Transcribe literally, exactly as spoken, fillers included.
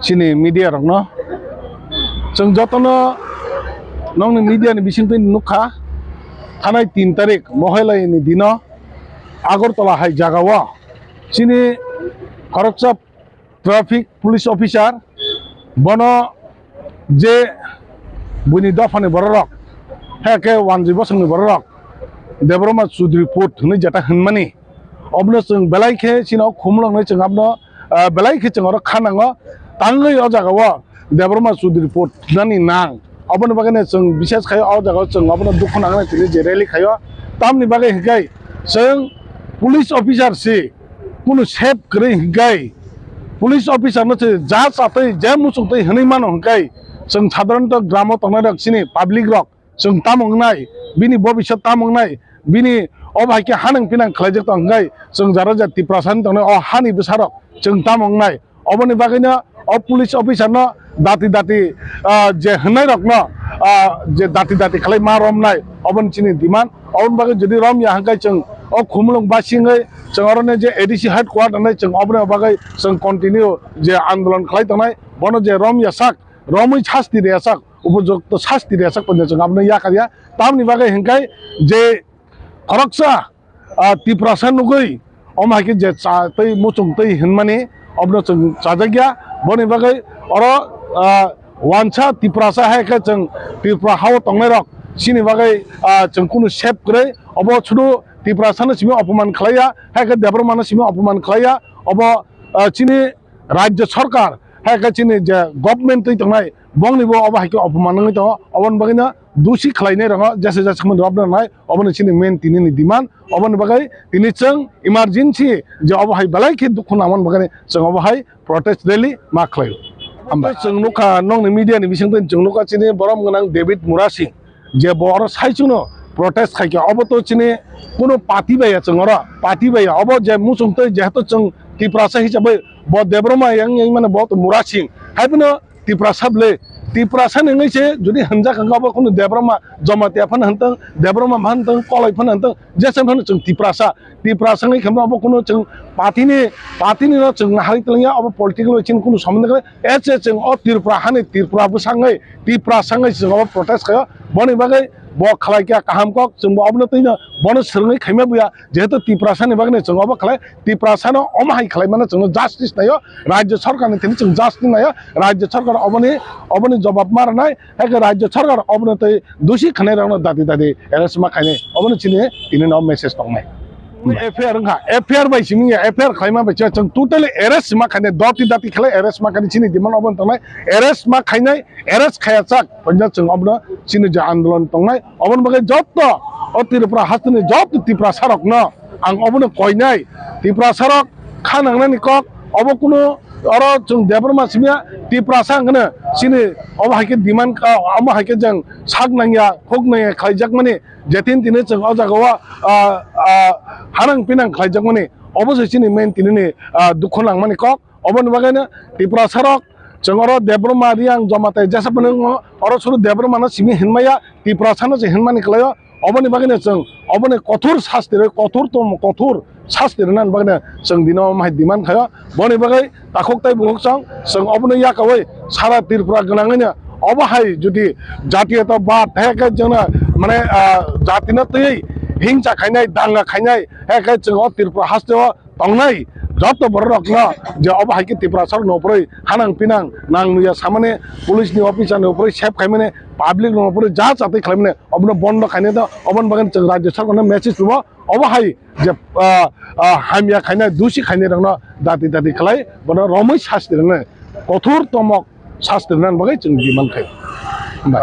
Chini media rokno chwng jotono nokni media ni bisingtwi nukha, thanai tin tarik Mohelai ni dino Agartala hai jagao chini khoroksa traffic police officer, bono je buini dophani bororok, hai khe wanjwi bosongni bororok Debbarma Chudri Put hwnwi jeta hwnmani, obono chwng belai khe chini o khumuloknwi chwng abono, ah, belai khe chwng oro kha nango. Tangwi o jagao Debbarma Chudri Put nani nang, oboni bagwi no chwng bises khai o jagao chwng obono dukhu nangnai tini je rally khaio. Tamni bagwi hwnkhe chwng police officer si, kunu sep kwrwi hwnkhe, police officer no se ja chatwi, je muchungtwi hwnwi mano hwnkhe, chwng sadharanto gramo tongnai rok chini public rok chwng tamo wngnai, bini bobiswt tamo wngnai, bini obo hai khe hanang pinang khlaijak tong hwnkhe, chwng jara ja Tiprasa ni tongnai o hani bwsarok chwng tamo wngnai. Oboni bagwino o police officer no dati dati, ah, je hwnnairokno, ah, je dati dati khlai ma romnai, oboni chini demand. Oboni bagwi jodi romya hwnkhe chwng o khumulwng basingwi chwng oroni je A D C headquarter nai chwng oboni bagwi chwng continue je andolon khlai tongnai, bono je romya sak, romwi sasti rwya sak, upojukto sasti rwya sak pono chwng abono yakarya. Tamni bagwi hwnkhe je khoroksa ah, Tiprasa nugwi, omo hai khe je cha tei muchung tei hinmani, obono chwng chajakya. Boni bagwi oro, ah, wansa Tiprasa hai khe chwng Tripura hao tongnairok, chini bagwi, ah, chwng kunu sep kwrwi. Obo sudu Tiprasano simi opoman khlaiya, hai khe Debbarmano simi opoman khlaiya. Obo, ah, chini Rajya Sarkar, hai khe chini je government twi tongnai, bongni bo obo hai khe opoman wngwi tongo. Oboni bagwino dusi khlainai rokno jesa jesa kheno rwbana nai, oboni chini main tini ni demand. Oboni bagwi tini chwng emergency je obo hai belai khe dukhu nangmani bagwi chwng obo hai protest rally ma khlaio. Hambai. Chwng nukha nokni media ni bisingtwi chwng nukha chini borom gwnang David Murasing. Je bo oro saichungno protest khaikha, obo to chini kuno party bai ya chwng oro, party bai ya. Obo je muchung twi jehetu chwng Tiprasa hisabai bo Debbarma yang yang mane bo to Murasing. Hai phano Tiprasa bwle, Tiprasa ni wngwi se jodi hwnjak hwnkha bo kuno Debbarma Jamatia phano hwntwng, Debbarma phano hwntwng, Koloi phano hwntwng, jesa phano chwng Tiprasa. Tiprasa wngwi khe bo kuno chwng party ni, party ni no chwng nahari twlangya, obo political bai chini kuno somondo kwrwi. Ese chwng o Tripura hani Tripura bwsangwi, Tiprasa wngwi chwng obo protest khaio. Boni bagwi Bo khlai kha kaham kok, chwng bo obono twi no bono swrwngwi khaima buya, jehetu Tiprasa ni bagwi chwng obo khlai, Tiprasa no omo hai khlai mano chwng no justice naio, Rajya Sarkar ni thani chwng justice naio, Rajya Sarkar oboni, oboni jobab ma rwnai, hai khe Rajya Sarkar obono twi dusi khanai rok no dati dati arrest ma khainai, obono chini tini no message tongnai. F I R wngkha, F I R bai simi ya, F I R khlaima bai chwng totally arrest ma khainai, doti dati khlai arrest ma khainai, chini demand obono tongnai, arrest ma khainai, arrest khaya chak, pointa chwng obono chini je andolon tongnai, oboni bagwi jotto o Tripura hasteni jotto Tiprasa rokno ang obono koinai, Tiprasa rok kha nangnani kok, obo kunu oro chwng Debbarma simi ya, Tiprasa hwnkheno chini obo hai khe demand, ah, omo hai khe jeng sak nangya, khuk nangya khlaijakmani, jetin tini chwng o jaga o, ah, ah, hanang pinang khlaijakmani, obo se chini main tini ni, ah, dukhu nangmani kok. Oboni bagwi no Tiprasa rok chwng oro Debbarma, Reang, Jamatia jesa phano wngo, oro suru Debbarma no simi hinmaya, Tiprasa no se hinmani kwlaio. Oboni bagwi no chwng oboni kothor sasti rwi, kothor tom, kothor sasti rwnani bagwi no chwng dino omo hai demand khaio. Boni bagwi takhuk tai bukhuk chwng, chwng obono yakaui sara Tripura gwnangwi no obo hai jodi jatiyota bad, hai khe chwngno mane, ah, jatino twiwi hingsa khainai, danga khainai, hai khe chwng o Tripura hasteo tongnai joto borok rokno je obo hai khe Tiprasa rokno uphurwi hanang pinang nang nuya samani, police ni officer ni uphurwi save khaimani, public ni uphurwi ja chatwi khlaimani, obono bondo khainai do, oboni bagwi chwng Rajya Sarkar no message rwo, obo hai je, ah, ah, hamya khainai, dusi khainai rokno dati dati khlai, bono romwi sasti rwnai, kothor tomok sasti rwnani bagwi chwng demand khai. Hambai.